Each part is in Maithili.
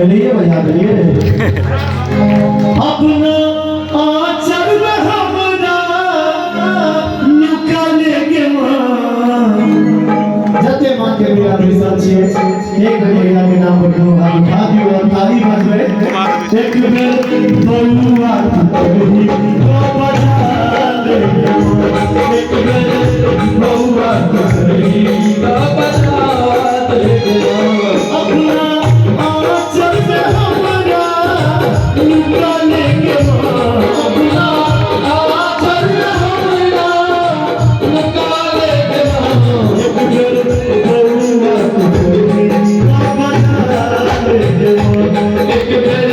पहले ही बजा दिए। अपना आंचल में हमरा लुका ले के माँ जते माँ के भैया बैसल छियै, एक बेर भैया के नाम पर दुनू हाथ उठा दियौ और ताली बजबै। एक बेर बउआ तू तो बजा ले के माँ, एक बेर बउआ तू तो बजा ले के माँ। अपना आंचल में हमरा लुका ले के माँ, अपना आंचल में हमरा लुका ले के माँ। एक बेर बउआ तू तो बजा ले के माँ, एक बेर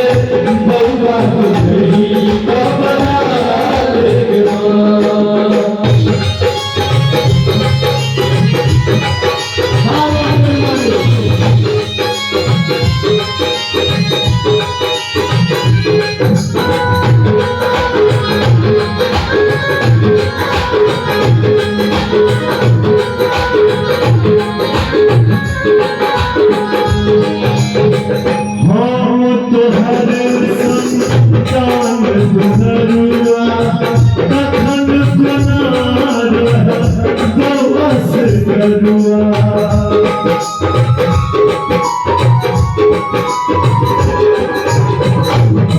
बउआ तू तो बजा ले के माँ। हम तोहर संतान दुलरुआ, तखन कोना बउआ से करुआ।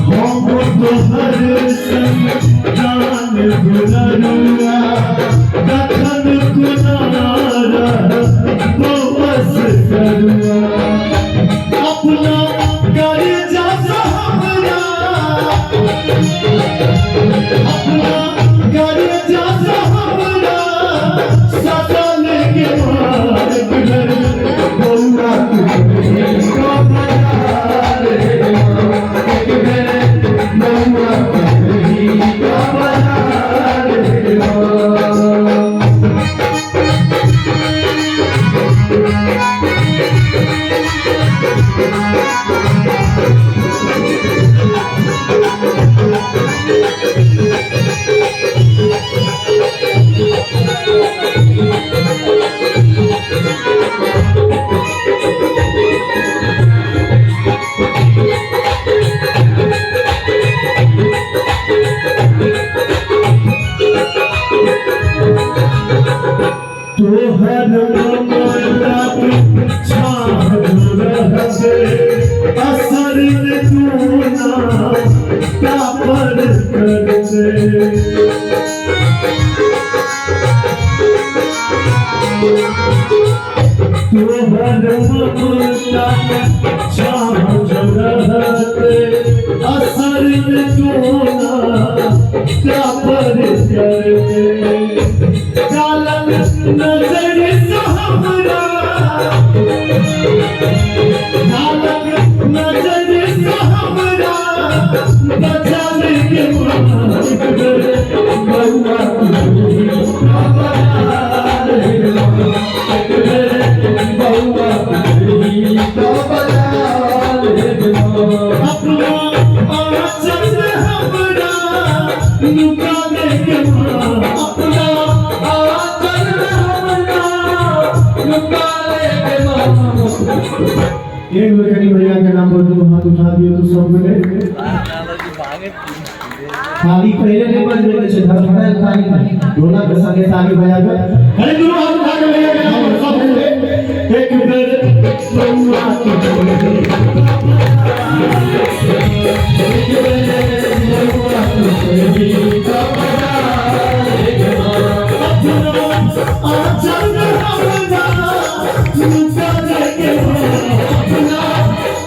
हम तोहर संतान दुलरुआ, तखन कोना बउआ से करुआ। अपना कर्जा हमरा, अपना कर्जा हमरा सदा लेके माँ, एक बेर बउआ तू तो बजा ले के माँ। एक बेर बउआ तू तो बजा ले के माँ। तोहर ममता के छाह रहबे, असर तू ना कापर करबे। तोहर ममता के छाह रहबे, असर तू ना कापर करबे। कालन नजर से हमरा, कालन नजर से हमरा बचा ले के माँ, एक बेर बउआ तू तो बजा ले के माँ। एक बेर बउआ तू तो बजा ले के माँ। अपना आंचल में हमरा लुका ले के माँ, अपना आंचल में हमरा लुका ले के माँ। एक बेर कनी भैया के नाम पर दुनू हाथ उठा दियौ तो सब गोटे। ताली पहले नहीं बजबे के छै, धड़धड़ायल ताली नहीं, ढोलक के संगे ताली बजा के अरे दुनू हाथ उठा के भैया के नाम पर सब गोटे। एक बेर बउआ तू एक बेर बउआ तू तो बजा ले के माँ। अपना आंचल में हमरा लुका ले के माँ, अपना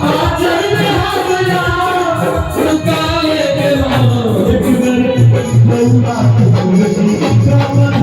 आंचल में हमरा लुका ले के माँ। एक बेर बउआ तू तो बजा